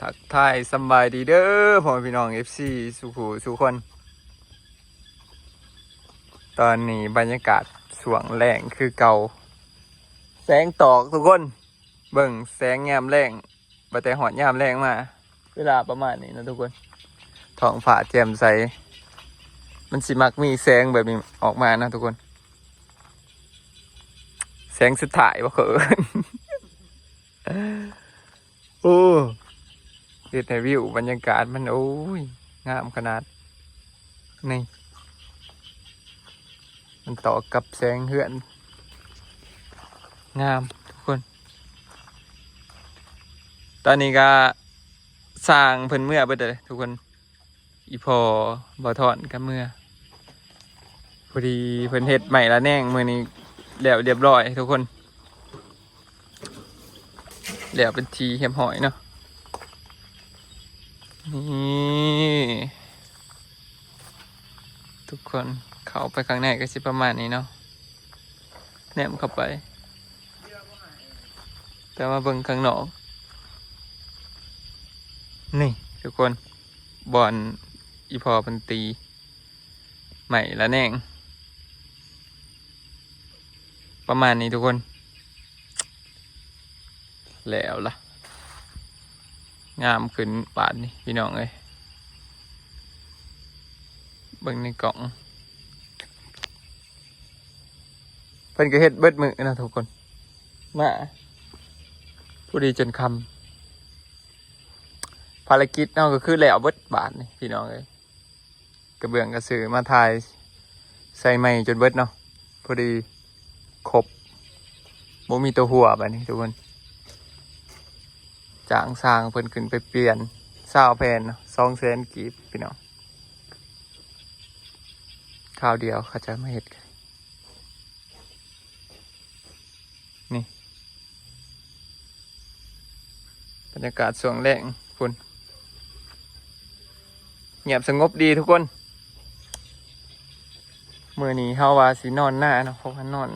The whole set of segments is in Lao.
ທັກທາຍສຳບາຍດີເດີ ພໍ່ແມ່ພີ່ນ້ອງ ເອັຟຊີ ສູ່ຜູ້ສູ່ຄົນ. ຕອນນີ້ບັນຍາກາດຊ່ວງແລງຄືເກົ່າ, ແສງຕອກທຸກຄົນ, ເບິ່ງແສງຍາມແລງ. ວ່າແຕ່ຮອດຍາມແລງມາ ເວລາປະມານນີ້ເນາະທຸກຄົນ, ທ້ອງຟ້າແຈ່ມໃສ, ມັນຊິມັກມີແສງແບບນີ້ອອກມາເນາະທຸກຄົນ. ແສງສຸດທ້າຍບໍ່ເຂົາເອີ້ນ. ໂອ້ ເຮັດໃຫ້ວິວບັນຍາກາດມັນ ໂອ້ຍ ງາມຂະໜາດນີ້. ມັນຕໍ່ກັບແສງເຮືອນ ງາມທຸກຄົນ. ຕອນນີ້ກະຊ່າງເພິ່ນເມືອເບິດແລ້ວທຸກຄົນ, ອີ່ພໍ່ບ່າວທອນກະເມືອ. ພໍດີເພິ່ນເຮັດໄມ້ລະແນງມື້ນີ້ແລ້ວຮຽບຮ້ອຍທຸກຄົນ, ແລ້ວເປັນທີ່ຮຽບຮ້ອຍເນາະ. ນີ້ ທຸກຄົນ ເຂົ້າໄປຂ້າງໃນກໍຊິປະມານນີ້ເນາະ, ແນມເຂົ້າໄປ. ແຕ່ວ່າເບິ່ງຂ້າງນອກ ນີ້ທຸກຄົນ, ບ່ອນອີ່ພໍ່ເພິ່ນຕີໄມ້ລະແນງ ປະມານນີ້ທຸກຄົນ. ແລ້ວລະ ງາມຂຶ້ນບາດນີ້ພີ່ນ້ອງເອີຍ. ເບິ່ງໃນກ້ອງ ເພິ່ນກໍເຮັດເບິດມື້ນະທຸກຄົນ, ມາພໍດີຈົນຄ່ຳ. ພາລະກິດເຮົາກໍຄືແລ້ວເບິດບາດນີ້ພີ່ນ້ອງເອີຍ. ກະເບື້ອງກະສືມາຖ່າຍໃສ່ໃໝ່ຈົນເບິດເນາະ, ພໍດີຄົບ ບໍ່ມີຕົວຮົ່ວບາດນີ້ທຸກຄົນ. ຈ້າງຊ່າງເພິ່ນຂຶ້ນໄປປ່ຽນຊາວແຜ່ນເນາະ, ສອງແສນກີບພີ່ນ້ອງ, ຄາວດຽວເຂົາຈະມາເຮັດ. ນີ້ ບັນຍາກາດຊ່ວງແລງພຸ້ນ, ງຽບສະຫງົບດີທຸກຄົນ. ມື້ນີ້ເຮົາວ່າຊິນອນນາເນາະ, ເພາະວ່ານອນ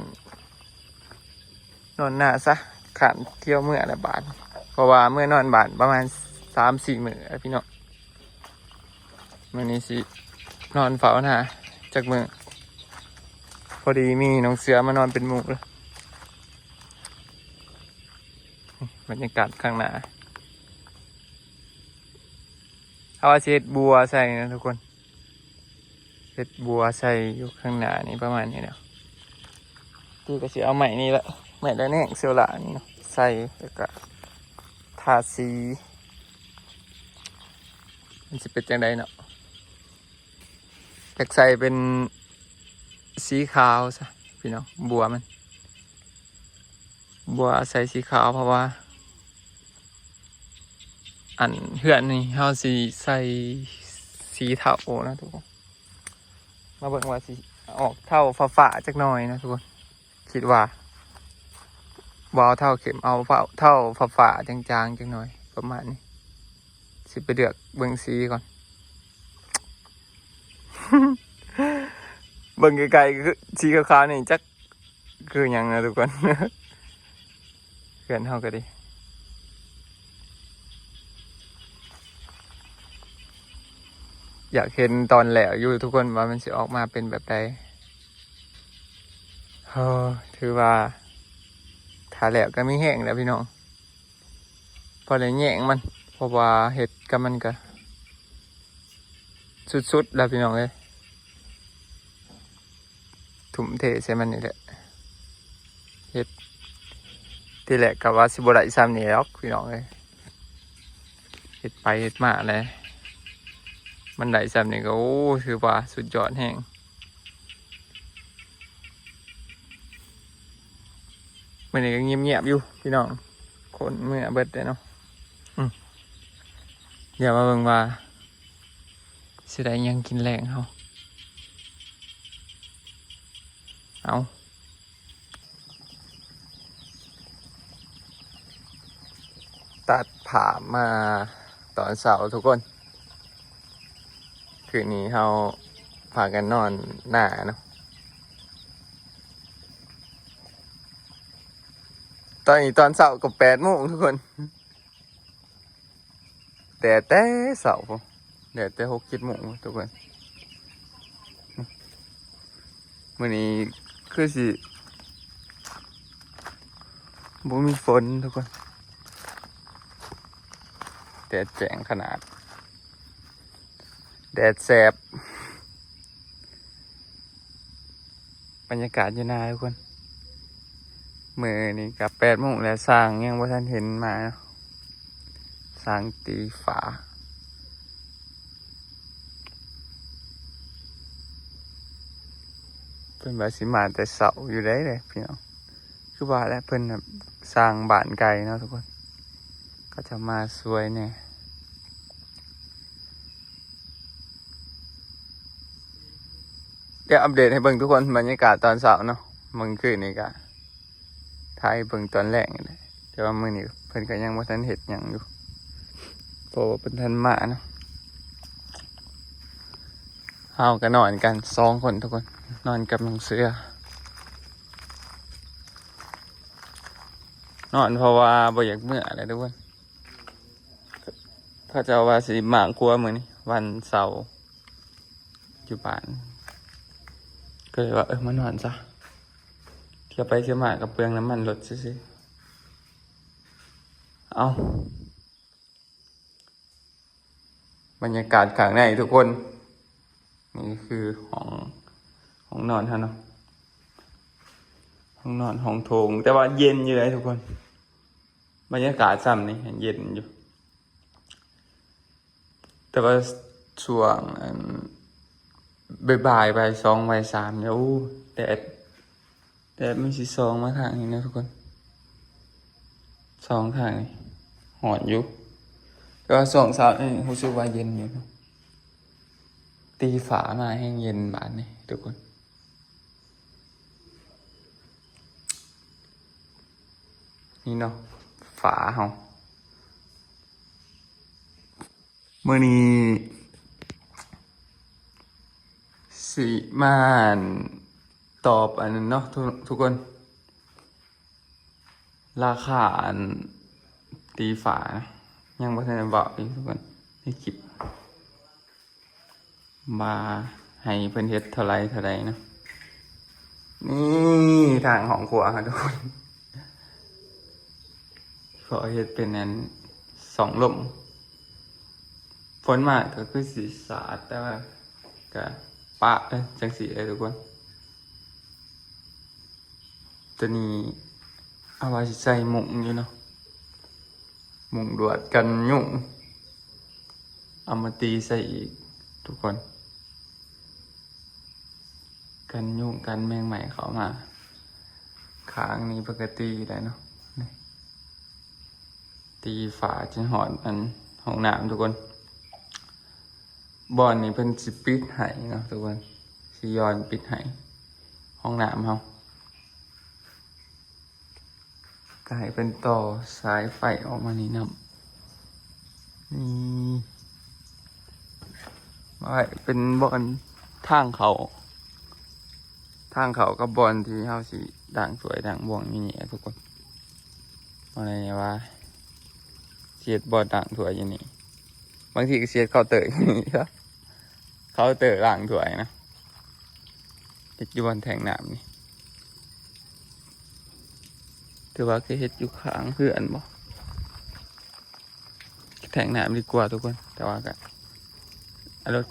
ນອນນາຊະ, ຄ້ານທ່ຽວເມືອແລ້ວບາດ, ເພາະວ່າເມືອນອນບ້ານປະມານສາມສີ່ມື້ແລ້ວພີ່ນ້ອງ. ມື້ນີ້ຊິນອນເຝົ້ານາຈັກມື້, ພໍດີມີນ້ອງເສືອມານອນເປັນໝູ່. ບັນຍາກາດຂ້າງໜ້າ ເຮົາວ່າຊິເຮັດບົວໃສ່ນະທຸກຄົນ, ເຮັດບົວໃສ່ຢູ່ຂ້າງໜ້ານີ້ປະມານນີ້ເນາະ. ຄືກໍຊິເອົາໄມ້ນີ້ແຫຼະ, ໄມ້ລະແນງເຊວລານີ້ເນາະ ໃສ່ ແລ້ວກໍທາສີ. ມັນຊິເປັນຈັ່ງໃດເນາະ, ຢາກໃສ່ເປັນສີຂາວຊະພີ່ນ້ອງ, ບົວມັນ ບົວໃສ່ສີຂາວ ເພາະວ່າ ອັນເຮືອນນີ້ເຮົາຊິໃສ່ສີເທົານະທຸກຄົນ. ມາເບິ່ງວ່າຊິອອກເທົາຟ້າໆຈັກໜ່ອຍນະທຸກຄົນ, ຄິດວ່າບໍ່ເອົາເທົາເຂັ້ມ, ເອົາເທົາຟ້າໆຈາງໆຈັກໜ່ອຍປະມານນີ້. ຊິໄປເລືອກເບິ່ງສີກ່ອນ. ເບິ່ງໄກໆຄືສີຂາວໆນີ້ ຈັກຄືຫຍັງນະທຸກຄົນ. ເຮືອນເຮົາກໍດີ ຢາກເຫັນຕອນແລ້ວຢູ່ທຸກຄົນ ວ່າມັນຊິອອກມາເປັນແບບໃດ. ເອີ ຖືວ່າຖ້າແລ້ວກໍມີແຮງແລ້ວພີ່ນ້ອງ. ພໍໄດ້ແຍງມັນ ເພາະວ່າເຮັດກັບມັນກະສຸດໆແລ້ວພີ່ນ້ອງເອີຍ, ທຸ່ມເທໃສ່ມັນນີ້ແຫຼະ. ເຮັດ ທີແລກກະວ່າຊິບໍ່ໄດ້ຊ່ຳນີ້ດອກພີ່ນ້ອງເອີຍ, ເຮັດໄປເຮັດມາແຫຼະ ມັນໄດ້ຊ່ຳນີ້ກໍ ໂອ້ ຖືວ່າສຸດຍອດແຮງ. ມື້ນີ້ກໍງຽບໆຢູ່ພີ່ນ້ອງ, ຄົນເມືອເບິດເດ້ເນາະ. ອືມ ດຽວມາເບິ່ງວ່າຊິໄດ້ຫຍັງກິນແລງເຮົາ. ເອົາ ຕັດພາບມາຕອນເຊົ້າທຸກຄົນ. ຄືນນີ້ເຮົາພາກັນນອນໜ້າເນາະ. ຕອນນີ້ຕອນເຊົ້າກໍແປດໂມງທຸກຄົນ. ດແຕ່ເຊົ້າພຸ້ນ ແດດແຕ່ຫົກເຈັດໂມງພຸ້ນທຸກຄົນ. ມື້ນີ້ຄືຊິບໍ່ມີຝົນທຸກຄົນ ແດດແຈ້ງຂະໜາດ ແດດແສບ. ບັນຍາກາດຢູ່ນາທຸກຄົນ. ມື້ນີ້ກໍແປດໂມງແລ້ວ ຊ້າງຍັງບໍ່ທັນເຫັນມາເນາະ ຊ້າງຕີຝາ. ເພິ່ນວ່າຊິມາແຕ່ເຊົ້າຢູ່ໃດເດ້ພີ່ນ້ອງ. ຄືວ່າແຫຼະ ເພິ່ນແບບສ້າງບ້ານໃກ້ເນາະທຸກຄົນ ເຂົາເຈົ້າມາຊ່ວຍແດ່. ດຽວອັບເດດໃຫ້ເບິ່ງທຸກຄົນ ບັນຍາກາດຕອນເຊົ້າເນາະ. ມື້ຄືນນີ້ກະຖ່າຍໃຫ້ເບິ່ງຕອນແລງນີ້ແຫຼະ ແຕ່ວ່າມື້ນີ້ເພິ່ນກໍຍັງບໍ່ທັນເຮັດຫຍັງຢູ່ ເພາະວ່າເພິ່ນທັນມາເນາະ. ເຮົາກໍນອນກັນສອງຄົນທຸກຄົນ ນອນກັບນ້ອງເສືອ. ນອນເພາະວ່າບໍ່ຢາກເມືອແຫຼະທຸກຄົນ. ເຂົາເຈົ້າວ່າຊິມ້າງຄົວມື້ນີ້ ວັນເສົາຢູ່ບ້ານ ກໍເລີຍວ່າ ເອີ ມານອນຊະ ເທື່ອໄປເທື່ອມາກໍເປືອງນ້ຳມັນລົດຊື່ໆ. ເອົາ ບັນຍາກາດຂ້າງໃນທຸກຄົນ ນີ້ຄືຫ້ອງ ຫ້ອງນອນເຮົາເນາະ ຫ້ອງນອນ ຫ້ອງໂຖງ ແຕ່ວ່າເຢັນຢູ່ເດ້ທຸກຄົນ. ບັນຍາກາດຊ່ຳນີ້ເຢັນຢູ່ ແຕ່ວ່າຊ່ວງອັນບ່າຍໆ ບ່າຍສອງ ບ່າຍສາມນີ້ ໂອ້ ແດດ ແດດມັນຊິສ່ອງມາທາງນີ້ນະທຸກຄົນ ສ່ອງທາງນີ້ ຮ້ອນຢູ່. ແຕ່ວ່າຊ່ວງເຊົ້ານີ້ຮູ້ສຶກວ່າເຢັນຢູ່ເນາະ ຕີຝາມາແຮງເຢັນບາດນີ້ທຸກຄົນ. ນີ້ເນາະ ຝາເຮົາ ມື້ນີ້ຊິມາຕອບອັນນັ້ນເນາະ ທຸກ ທຸກຄົນ ລາຄາອັນຕີຝານະ ຍັງບໍ່ທັນໄດ້ເວົ້າອີກທຸກຄົນ ໃນຄລິບ ວ່າໃຫ້ເພິ່ນເຮັດເທົ່າໃດເທົ່າໃດເນາະ. ນີ້ທາງຫ້ອງຄົວເຮົາທຸກຄົນ ເຂົາເຮັດເປັນອັນຊ່ອງລົມ ຝົນມາກໍຄືຊິສາດ ແຕ່ວ່າກໍປະເລີຍ ຈັ່ງຊີ້ເລີຍທຸກຄົນ. ຕົວນີ້ເຮົາວ່າຊິໃສ່ມຸ້ງຢູ່ເນາະ ມຸ້ງລວດກັນຍຸງ ເອົາມາຕີໃສ່ອີກທຸກຄົນ ກັນຍຸງກັນແມງໄມ້ເຂົ້າມາ. ຂ້າງນີ້ປົກກະຕິແລ້ວເນາະ ນີ້ ຕີຝາຈົນຮອດອັນຫ້ອງນ້ຳທຸກຄົນ. ບ່ອນນີ້ເພິ່ນຊິປິດໃຫ້ເນາະທຸກຄົນ ຊິຍ້ອນປິດໃຫ້ຫ້ອງນ້ຳເຮົາ ກໍໃຫ້ເພິ່ນຕໍ່ສາຍໄຟອອກມານີ້ນຳ ນີ້ ໄວ້ເປັນບ່ອນທາງເຂົ້າ ທາງເຂົ້າກັບບ່ອນທີ່ເຮົາຊິລ້າງຖ້ວຍລ້າງບ່ວງຢູ່ນີ້ທຸກຄົນ. ວ່າໄດ້ວ່າຊິເຮັດບ່ອນລ້າງຖ້ວຍຢູ່ນີ້ ບາງທີກໍຊິເຮັດເຄົາເຕີຢູ່ນີ້ຊະ ເຄົາເຕີລ້າງຖ້ວຍນະ ເຮັດຢູ່ບ່ອນແທງນ້ຳນີ້ ຖືວ່າຄືເຮັດຢູ່ຂ້າງເຮືອນບໍ ແທງນ້ຳດີກວ່າທຸກຄົນ. ແຕ່ວ່າກໍເອົາລົດ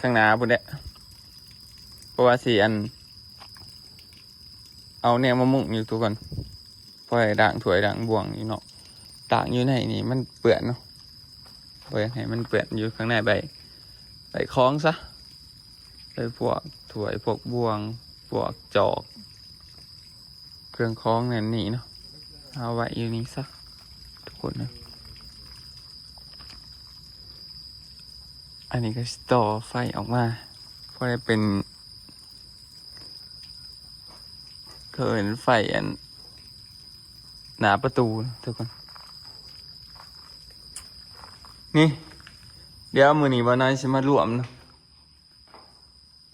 ຂ້າງໜ້າພຸ້ນແຫຼະ ເພາະວ່າຊິອັນ ເອົາແນວມາມຸງຢູ່ທຸກຄົນ ພໍໄດ້ລ້າງຖ້ວຍລ້າງບ່ວງຢູ່ເນາະ ລ້າງຢູ່ໃນນີ້ມັນເປື້ອນເນາະ ບໍ່ຢາກໃຫ້ມັນເປື້ອນ ຢູ່ຂ້າງໃນໄວ້ ໄວ້ຂອງຊະ ໄວ້ພວກຖ້ວຍພວກບ່ວງ ພວກຈອກ ເຄື່ອງຂອງນັ້ນນີ້ເນາະ ເອົາໄວ້ຢູ່ນີ້ຊະທຸກຄົນເນາະ. ອັນນີ້ກໍຊິຕໍ່ໄຟອອກມາ ພໍໄດ້ເປັນ ເຂົາເອີ້ນໄຟອັນໜ້າປະຕູນະທຸກຄົນ. ນີ້ ດຽວມື້ນີ້ບ່າວນ້ອຍຊິມາລວມເນາະ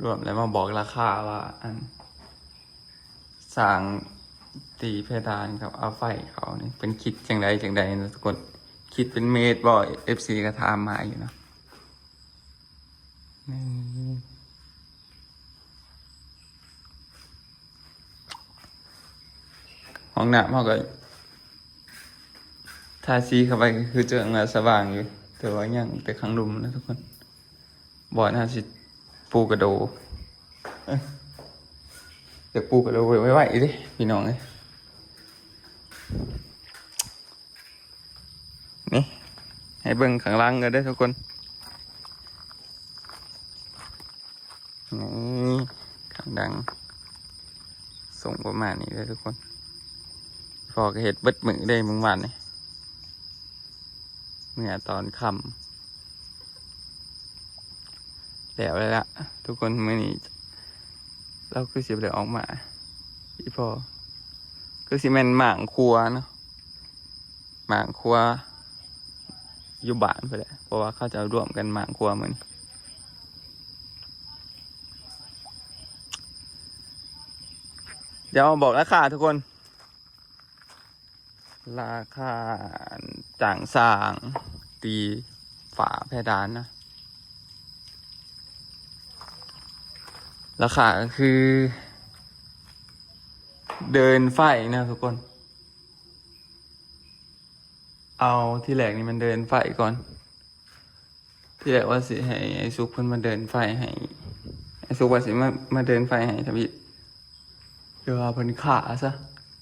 ລວມແລ້ວມາບອກລາຄາວ່າ ອັນ ສ້າງຕີເພດານກັບເອົາໄຟເຂົ້ານີ້ ເພິ່ນຄິດຈັ່ງໃດຈັ່ງໃດນະທຸກຄົນ. ຄ ປິດເປັນເມດບໍ່ ເອັຟຊີກໍຖາມມາຢູ່ເນາະ. ນີ້ ຫ້ອງນ້ຳເຮົາກໍທາສີເຂົ້າໄປ ຄືຈະວ່າສະຫວ່າງຢູ່ ແຕ່ວ່າຍັງແຕ່ຂ້າງລຸ່ມນະທຸກຄົນ. ບ່ອນເຮົາຊິປູກະໂດ ເອີ ຢາກປູກະໂດໄວ້ໆເດ້ພີ່ນ້ອງເອີຍ. ນີ້ ໃຫ້ເບິ່ງຂ້າງຫຼັງກັນເດີທຸກຄົນ. ນີ້ ຂ້າງຫຼັງ ຊົງປະມານນີ້ເດີທຸກຄົນ. ພໍ່ກໍເຮັດເບິດມື້ເດ້ມື້ວານນີ້ ເມື່ອຕອນຄ່ຳ ແລ້ວແລ້ວລະທຸກຄົນ. ມື້ນີ້ລາວຄືຊິບໍ່ໄດ້ອອກມາ ອີ່ພໍ່ ຄືຊິແມ່ນມ້າງຄົວເນາະ ມ້າງຄົວຢູ່ບ້ານພຸ້ນແຫຼະ ເພາະວ່າເຂົາເຈົ້າລວມກັນມ້າງຄົວມື້ນີ້. ດຽວບອກລາຄາທຸກຄົນ. ລາຄາຈ້າງຊ່າງຕີຝາເພດານນະ ລາຄາກໍຄືເດີ່ນໄຟນະທຸກຄົນ. ເອົາ ທີແລກນີ້ມັນເດີ່ນໄຟກ່ອນ. ທີແລກວ່າຊິໃຫ້ອ້າຍສຸກເພິ່ນມາເດີ່ນໄຟໃຫ້ ອ້າຍສຸກວ່າຊິມາ ມາເດີ່ນໄຟໃຫ້ທຳອິດ ແຕ່ວ່າເພິ່ນຄ້າຊະ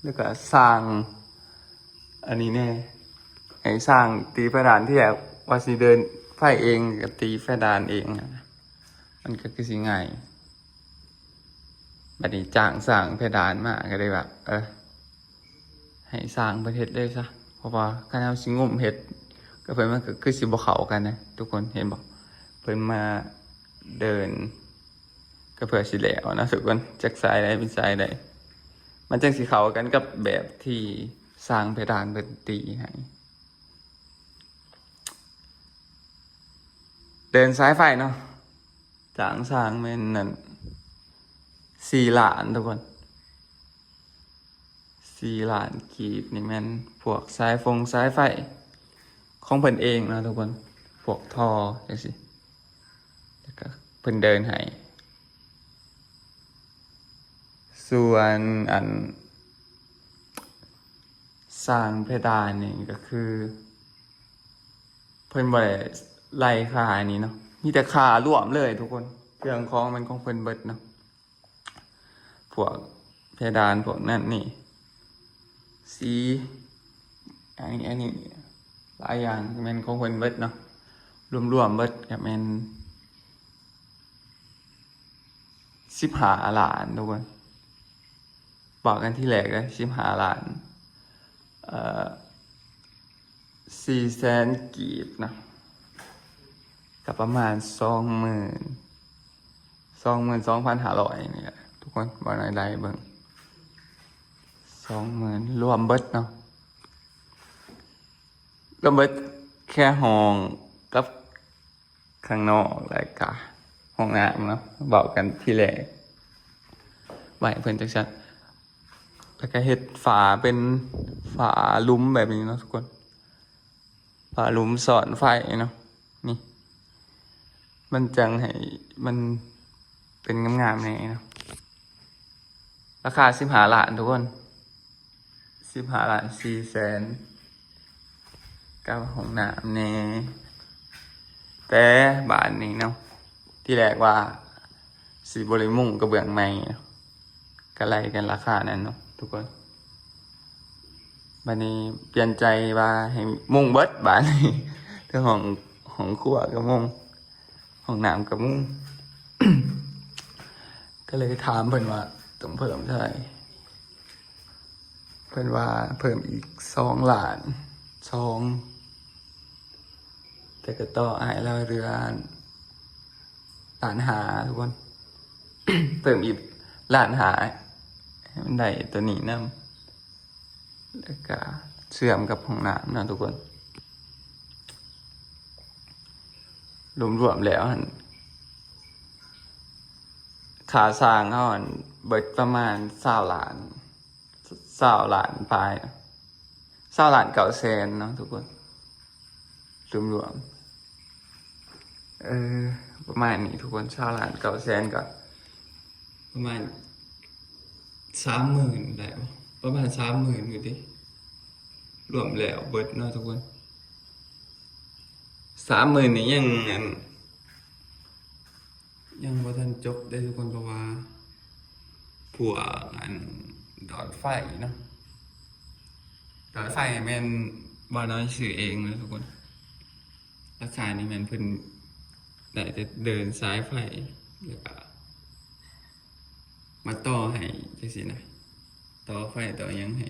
ແລ້ວກໍຊ່າງອັນນີ້ແດ່ ໃຫ້ຊ່າງຕີເພດານ. ທີແລກວ່າຊິເດີ່ນໄຟເອງ ກໍຕີເພດານເອງ ມັນກໍຄືຊິງ່າຍ. ບັດນີ້ຈ້າງຊ່າງເພດານມາ ກໍເລີຍວ່າ ເອີ ໃຫ້ຊ່າງເພິ່ນເຮັດເລີຍຊະ ເພາະວ່າຄັນເຮົາຊິງຸ້ມເຮັດກັບເພິ່ນ ມັນກໍຄືຊິບໍ່ເຂົ້າກັນນະທຸກຄົນ. ເຫັນບໍ່ ເພິ່ນມາເດີ່ນກໍເພື່ອຊິແລ້ວນະທຸກຄົນ ຈັກສາຍໃດເປັນສາຍໃດ ມັນຈັ່ງຊິເຂົ້າກັນກັບແບບທີ່ຊ່າງເພດານເພິ່ນຕີໃຫ້. ເດີ່ນສາຍໄຟເນາະ ຈ້າງຊ່າງແມ່ນນັ້ນ ສີ່ລ້ານທຸກຄົນ. ສີ່ລ້ານກີບນີ້ແມ່ນພວກສາຍຟົງສາຍໄຟຂອງເພິ່ນເອງເນາະທຸກຄົນ ພວກທໍ່ຈັ່ງຊີ້ ແລ້ວກໍເພິ່ນເດີ່ນໃຫ້. ສ່ວນອັນສ້າງເພດານນີ້ກໍຄື ເພິ່ນບໍ່ໄດ້ໄລ່ຄ່າອັນນີ້ເນາະ ມີແຕ່ຄ່າລວມເລີຍທຸກຄົນ. ເຄື່ອງຂອງແມ່ນຂອງເພິ່ນເບິດເນາະ ພວກເພດານພວກນັ້ນນີ້ ສີ ອັນນີ້ ອັນນີ້ຫຼາຍຢ່າງແມ່ນຂອງເພິ່ນເບິດເນາະ. ລວມໆເບິດກໍແມ່ນສິບຫ້າລ້ານທຸກຄົນ. ເວົ້າກັນທີແລກເລີຍ ສິບຫ້າລ້ານ ເອີ ສີ່ແສນກີບເນາະ ກໍປະມານສອງໝື່ນ ສອງໝື່ນສອງພັນຫ້າຮ້ອຍນີ້ແຫຼະທຸກຄົນ. ບໍ່ໜ້ອຍໄດ້ເບິ່ງ ສອງໝື່ນ ລວມເບິດເນາະ ລວມເບິດແຄ່ຫ້ອງກັບ ຂ້າງນອກ ແລ້ວກະຫ້ອງນ້ຳເນາະ ເວົ້າກັນທີແລກ ໄວ້ເພິ່ນຈັ່ງຊັ້ນ ແລ້ວກະເຮັດຝາເປັນຝາຫຼຸມແບບນີ້ເນາະທຸກຄົນ ຝາຫຼຸມຊ້ອນໄຟເນາະ. ນີ້ ມັນຈັ່ງໃຫ້ມັນເປັນງາມໆແດ່ເນາະ. ລາຄາສິບຫ້າລ້ານທຸກຄົນ ສິບຫ້າລ້ານສີ່ແສນ ກັບຫ້ອງນ້ຳແດ່. ແຕ່ບາດນີ້ເນາະ ທີແລກວ່າຊິບໍ່ໄດ້ມຸງກະເບື້ອງໃໝ່ ກະໄລ່ກັນລາຄານັ້ນເນາະທຸກຄົນ. ບາດນີ້ປ່ຽນໃຈວ່າໃຫ້ມຸງເບິດ ບາດນີ້ ເຖິງຫ້ອງ ຫ້ອງຄົວກະມຸງ ຫ້ອງນ້ຳກະມຸງ ກະເລີຍຖາມເພິ່ນວ່າຕ້ອງເພີ່ມເທົ່າໃດ ເພິ່ນວ່າເພີ່ມອີກສອງລ້ານສອງ ແຕ່ກະຕໍ່ໃຫ້ລາວເຫຼືອລ້ານຫ້າທຸກຄົນ ເພີ່ມອີກລ້ານຫ້າ ໃຫ້ມັນໄດ້ໂຕນີ້ນຳ. ແລ້ວກະເຊື່ອມກັບຫ້ອງນ້ຳເນາະທຸກຄົນ ລວມໆແລ້ວຫັ້ນ ຄ່າສ້າງເຮົາຫັ້ນເບິດປະມານຊາວລ້ານ ຊາວລ້ານປາຍ ຊາວລ້ານເກົ້າແສນເນາະທຸກຄົນ. ລວມໆ ເອີ ປະມານນີ້ທຸກຄົນ ຊາວລ້ານເກົ້າແສນ ກໍປະມານສາມໝື່ນໄດ້ບໍ່? ປະມານສາມໝື່ນຢູ່ຕິ ລວມແລ້ວເບິດເນາະທຸກຄົນ. ສາມໝື່ນນີ້ຍັງ ອັນ ຍັງບໍ່ທັນຈົບເດ້ທຸກຄົນ ເພາະວ່າພວກ ອັນ ຫຼອດໄຟເນາະ ຫຼອດໄຟແມ່ນບ່າວນ້ອຍຊື້ເອງເນາະທຸກຄົນ. ຫຼອດໄຟນີ້ແມ່ນເພິ່ນໄດ້ແຕ່ເດີນສາຍໄຟ ແລ້ວກະມາຕໍ່ໃຫ້ຈັ່ງຊີ້ນະ ຕໍ່ໄຟຕໍ່ຫຍັງໃຫ້.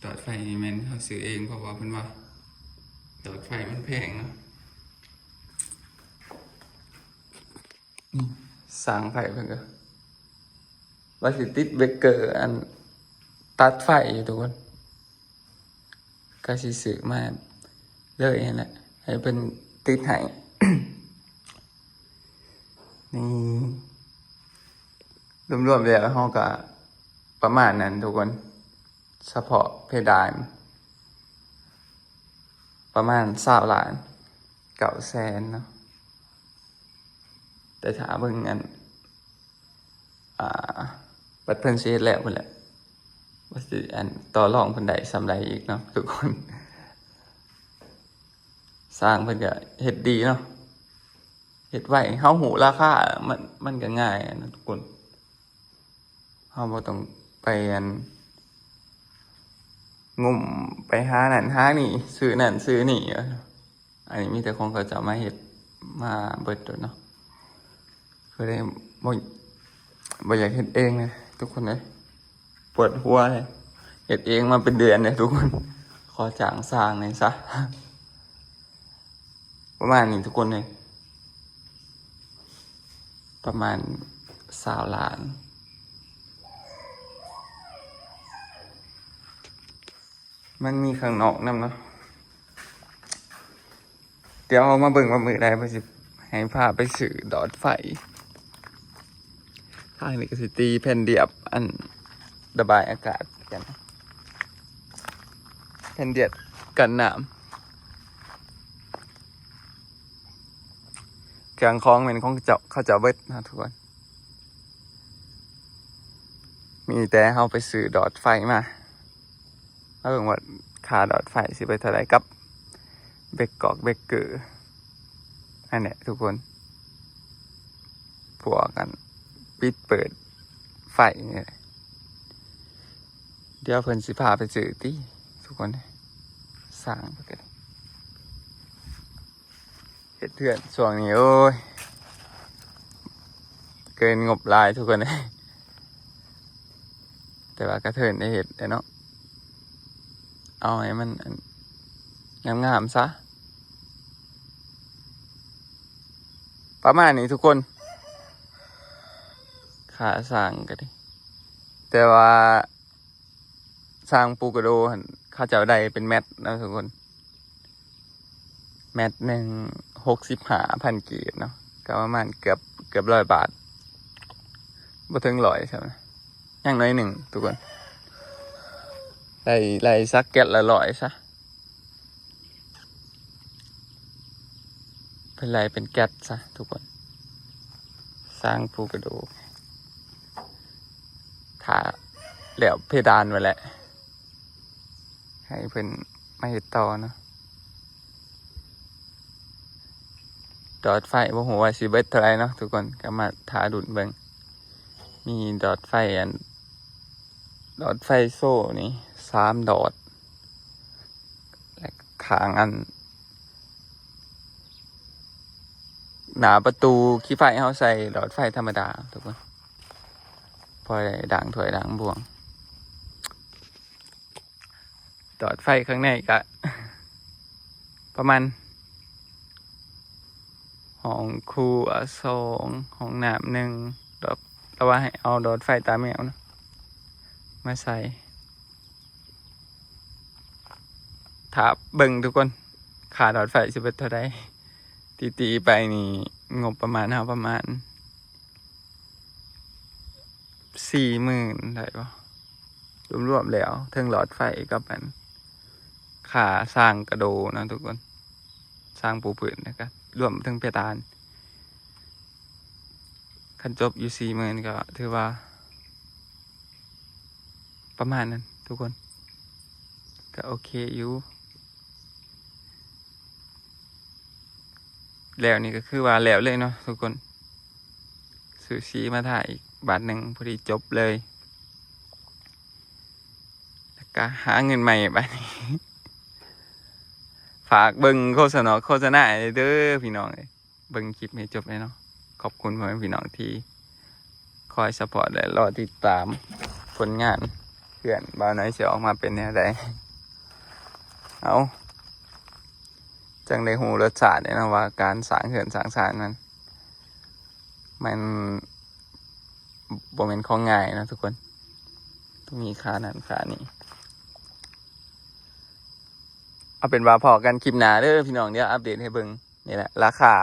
ຫຼອດໄຟນີ້ແມ່ນເຮົາຊື້ເອງ ເພາະວ່າເພິ່ນວ່າຫຼອດໄຟມັນແພງເນາະ. ນີ້ ຊ່າງໄຟເພິ່ນກໍວ່າຊິຕິດເບຣກເກີ ອັນ ຕັດໄຟຢູ່ທຸກຄົນ ກໍຊິຊື້ມາເລີຍຫັ້ນແຫຼະ ໃຫ້ເພິ່ນຕິດໃຫ້. ນີ້ ລວມໆແລ້ວເຮົາກໍປະມານນັ້ນທຸກຄົນ ສະເພາະເພດານປະມານຊາວລ້ານເກົ້າແສນເນາະ. ແຕ່ຖ້າເບິ່ງ ອັນ ອ່າ ບັດເພິ່ນຊິເຮັດແລ້ວພຸ້ນແຫຼະ ວ່າຊິ ອັນ ຕໍ່ລອງເພິ່ນໄດ້ສ່ຳໃດອີກເນາະທຸກຄົນ. ຊ່າງເພິ່ນກໍເຮັດດີເນາະ ເຮັດໄວ ເຮົາຮູ້ລາຄາ ມັນ ມັນກໍງ່າຍນະທຸກຄົນ. ເຮົາບໍ່ຕ້ອງໄປ ອັນ ງຸ້ມໄປຫານັ້ນຫານີ້ ຊື້ນັ້ນຊື້ນີ້. ອັນນີ້ມີແຕ່ຂອງເຂົາເຈົ້າມາເຮັດມາເບິດໂລດເນາະ ກໍເລີຍບໍ່ ບໍ່ຢາກເຮັດເອງເລີຍທຸກຄົນເອີຍ ປວດຫົວເລີຍ. ເຮັດເອງມາເປັນເດືອນເລີຍທຸກຄົນ ຂໍຈ້າງຊ່າງແດ່ຊະ. ປະມານນີ້ທຸກຄົນເອີຍ ປະມານຊາວລ້ານ. ມັນມີຂ້າງນອກນຳເນາະ ດຽວເຮົາມາເບິ່ງວ່າມື້ໃດເພິ່ນຊິໃຫ້ພາໄປຊື້ຫຼອດໄຟ. ທາງນີ້ກໍຊິຕີແຜ່ນລຽບ ອັນ ລະບາຍອາກາດກັນ ແຜ່ນລຽບກັນນ້ຳ. ເຄື່ອງຂອງແມ່ນຂອງເຂົາເຈົ້າ ເຂົາເຈົ້າເບິດເນາະທຸກຄົນ ມີແຕ່ເຮົາໄປຊື້ຫຼອດໄຟມາ ມາເບິ່ງວ່າຄ່າຫຼອດໄຟຊິເບິດເທົ່າໃດ ກັບເບກກອກເບກເກີ ອັນນີ້ທຸກຄົນ ພວກ ອັນ ປິດເປີດໄຟນີ້ແຫຼະ. ດຽວເພິ່ນຊິພາໄປຊື້ຕິທຸກຄົນ ຊ່າງເພິ່ນກໍໄດ້ ເຮັດເຮືອນຊ່ວງນີ້ ໂອ້ຍ ເກີນງົບຫຼາຍທຸກຄົນເອີຍ ແຕ່ວ່າກະເທີນໄດ້ເຮັດແຫຼະເນາະ ເອົາໃຫ້ມັນ ອັນ ງາມໆຊະ. ປະມານນີ້ທຸກຄົນ ຄ່າຊ່າງກໍດີ ແຕ່ວ່າ ຊ່າງປູກະໂດຫັ້ນ ເຂົາເຈົ້າໄດ້ເປັນແມັດເນາະທຸກຄົນ ແມັດໜຶ່ງຫົກສິບຫ້າພັນກີບເນາະ ກໍປະມານເກືອບ ເກືອບຮ້ອຍບາດ ບໍ່ເຖິງຮ້ອຍຊ້ຳ ຍັງໜ້ອຍໜຶ່ງທຸກຄົນ ໄລ່ ໄລ່ສັກແກັດລະຮ້ອຍຊະ. ເພິ່ນໄລ່ເປັນແກັດຊະທຸກຄົນ ຊ່າງພູກະດູ ຖ້າແລ້ວເພດານໄວ້ແຫຼະ ໃຫ້ເພິ່ນມາເຮັດຕໍ່ເນາະ. ຫຼອດໄຟບໍ່ຮູ້ວ່າຊິເບິດເທົ່າໃດເນາະທຸກຄົນ ກໍມາຖ້າລຸ້ນເບິ່ງ. ມີຫຼອດໄຟ ອັນ ຫຼອດໄຟໂຊນີ້ສາມຫຼອດ ແລະ ຂ້າງອັນ ໜ້າປະຕູຂີ້ໄຟເຮົາໃສ່ຫຼອດໄຟທຳມະດາທຸກຄົນ ພໍໄດ້ລ້າງຖ້ວຍລ້າງບ່ວງ. ຫຼອດໄຟຂ້າງໃນກະປະມານ ຫ້ອງຄົວສອງ ຫ້ອງນ້ຳໜຶ່ງ ແລ້ວວ່າໃຫ້ເອົາຫຼອດໄຟຕາແມວນະມາໃສ່. ຖ້າເບິ່ງທຸກຄົນ ຄ່າຫຼອດໄຟຊິເບິດເທົ່າໃດ ຕີໆໄປນີ້ ງົບປະມານເຮົາປະມານ ສີ່ໝື່ນໄດ້ບໍ່ ລວມໆແລ້ວ ເຖິງຫຼອດໄຟກັບອັນ ຄ່າສ້າງກະໂດເນາະທຸກຄົນ ສ້າງປູພື້ນ ແລ້ວກະລວມເຖິງເພດານ ຄັນຈົບຢູ່ສີ່ໝື່ນ ກໍຖືວ່າປະມານນັ້ນທຸກຄົນ ກໍໂອເຄຢູ່. ແລ້ວນີ້ກໍຄືວ່າແລ້ວເລີຍເນາະທຸກຄົນ ຊື້ສີມາທາອີກບາດໜຶ່ງ ພໍດີຈົບເລີຍ ແລ້ວກໍຫາເງິນໃໝ່ບາດນີ້ ຝາກເບິ່ງໂຄສະນາ ໂຄສະນາໃຫ້ເດີພີ່ນ້ອງເອີຍ ເບິ່ງຄລິບໃຫ້ຈົບເລີຍເນາະ. ຂອບຄຸນພໍ່ແມ່ພີ່ນ້ອງທີ່ຄອຍຊັບພອດ ແລະ ລໍຕິດຕາມຜົນງານເຮືອນບ່າວນ້ອຍຊິອອກມາເປັນແນວໃດ. ເອົາ ຈັ່ງໄດ້ຮູ້ລົດຊາດເດ້ເນາະ ວ່າການສ້າງເຮືອນສ້າງຊານນັ້ນ ມັນບໍ່ແມ່ນຂອງງ່າຍເນາະທຸກຄົນ ຕ້ອງມີຄ່ານັ້ນຄ່ານີ້. ເອົາເປັນວ່າພໍ້ກັນຄລິບໜ້າເດີພີ່ນ້ອງ ດຽວອັບເດດໃຫ້ເບິ່ງ. ນີ້ແຫຼະ ລາຄາ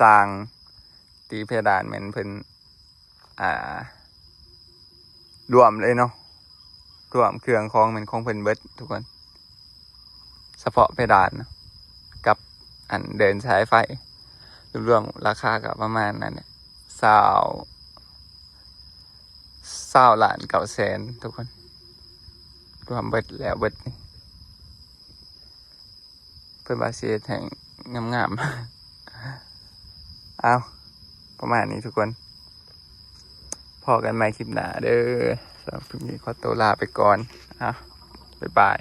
ສ້າງຕີເພດານແມ່ນເພິ່ນ ອ່າ ລວມເລີຍເນາະ ລວມເຄື່ອງຂອງແມ່ນຂອງເພິ່ນເບິດທຸກຄົນ ສະເພາະເພດານເນາະ ກັບອັນເດີນສາຍໄຟ ລວມໆລາຄາກໍປະມານນັ້ນແຫຼະ ຊາວ ຊາວລ້ານເກົ້າແສນທຸກຄົນ ລວມເບິດແລ້ວເບິດນີ້ ເພິ່ນວ່າຊິເຮັດໃຫ້ງາມໆ. ເອົາ ປະມານນີ້ທຸກຄົນ ພໍ້ກັນໃໝ່ຄລິບໜ້າເດີ. ສຳລັບຄລິບນີ້ຂໍໂຕລາໄປກ່ອນ ເອົາ ບາຍບາຍ.